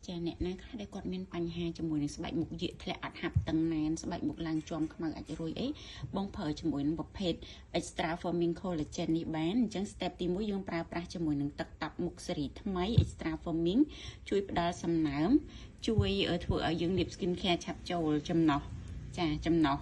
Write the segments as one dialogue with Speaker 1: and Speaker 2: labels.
Speaker 1: ចាអ្នកណាខ្លះដែលគាត់មានបញ្ហាជាមួយនឹងស្បែកមុខយៀកធ្លាក់អត់ហាប់តឹងណែនស្បែកមុខឡើងជាំខ្មៅអាចរុយអីបងប្រើជាមួយនឹងប្រភេទ extra firming collagen នេះបានអញ្ចឹង step ទី1យើងប្រើប្រាស់ជាមួយនឹងទឹកតាប់មុខស៊េរីថ្មី extra firming ជួយផ្ដល់សំណើមជួយធ្វើឲ្យយើងលាប skin care ឆាប់ចូលចំណោះចាចំណោះ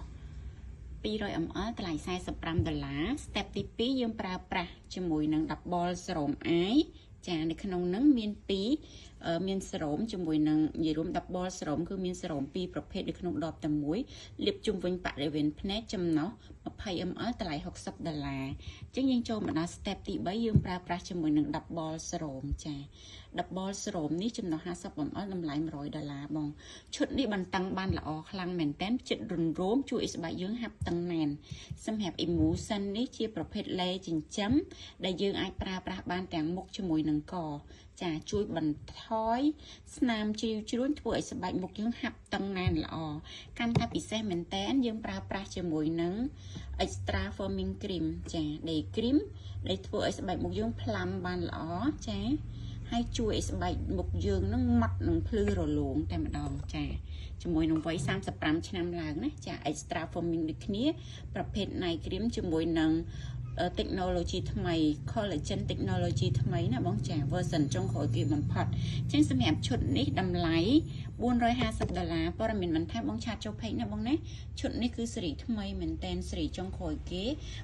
Speaker 1: 200 ml តម្លៃ45ដុល្លារ step ទី2យើងប្រើប្រាស់ជាមួយនឹង double serum eye ចានៅក្នុងនឹងមាន2មានសេរ៉ូមជាមួយនឹងនិយាយរួម double serum គឺមានសេរ៉ូមពីរប្រភេទនៅក្នុងដបតែមួយលាបជុំវិញបរិវេណភ្នែកចំណោះ20 ml តម្លៃ60ដុល្លារអញ្ចឹងយើងចូលមកដល់ step ទី3យើងប្រើប្រាស់ជាមួយនឹង double serum ចា double serum នេះចំណុះ50 ml តម្លៃ100ដុល្លារបងឈុតនេះបន្តឹងបានល្អខ្លាំងមែនតើចិត្តរំរោមជួយឲ្យស្បែកយើងហាប់តឹងណែនសម្រាប់ emulsion នេះជាប្រភេទឡេចិញ្ចឹមដែលយើងអាចប្រើប្រាស់បានទាំងមុខជាមួយនឹងកចាជួយបន្ថយស្នាមជ្រីវជ្រួញធ្វើឲ្យស្បែកមុខយើងហាប់តឹងណែនល្អកាន់តែពិសេសមែនតើយើងប្រើប្រាស់ជាមួយនឹង extra firming cream ចា day cream ដែលធ្វើឲ្យស្បែកមុខយើងផ្លាំបានល្អចាហើយជួយឲ្យស្បែកមុខយើងនឹងម៉ត់នឹងភ្លឺរលោងតែម្ដងចាជាមួយនឹងវ័យ35ឆ្នាំឡើងណាចា extra firming ដូចគ្នាប្រភេទ night cream ជាមួយនឹង technology ថ្មី collagen technology ថ្មីណាបងចា version ចុងក្រោយគេបំផុតចឹងសម្រាប់ឈុតនេះតម្លៃ450ដុល្លារព័ត៌មានបន្ថែមបង chat ចូល page ណាបងណាឈុតនេះគឺស៊េរីថ្មីមែនតែនស៊េរីចុងក្រោយគេ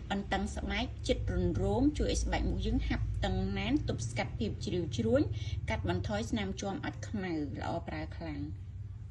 Speaker 1: បន្តឹងស្បែកចិត្តរំរោមជួយឲ្យស្បែកមុខយើងហាប់តឹងណែនទប់ស្កាត់ភាពជ្រីវជ្រួញកាត់បន្ថយស្នាមជាំអត់ខ្មៅល្អប្រើខ្លាំង។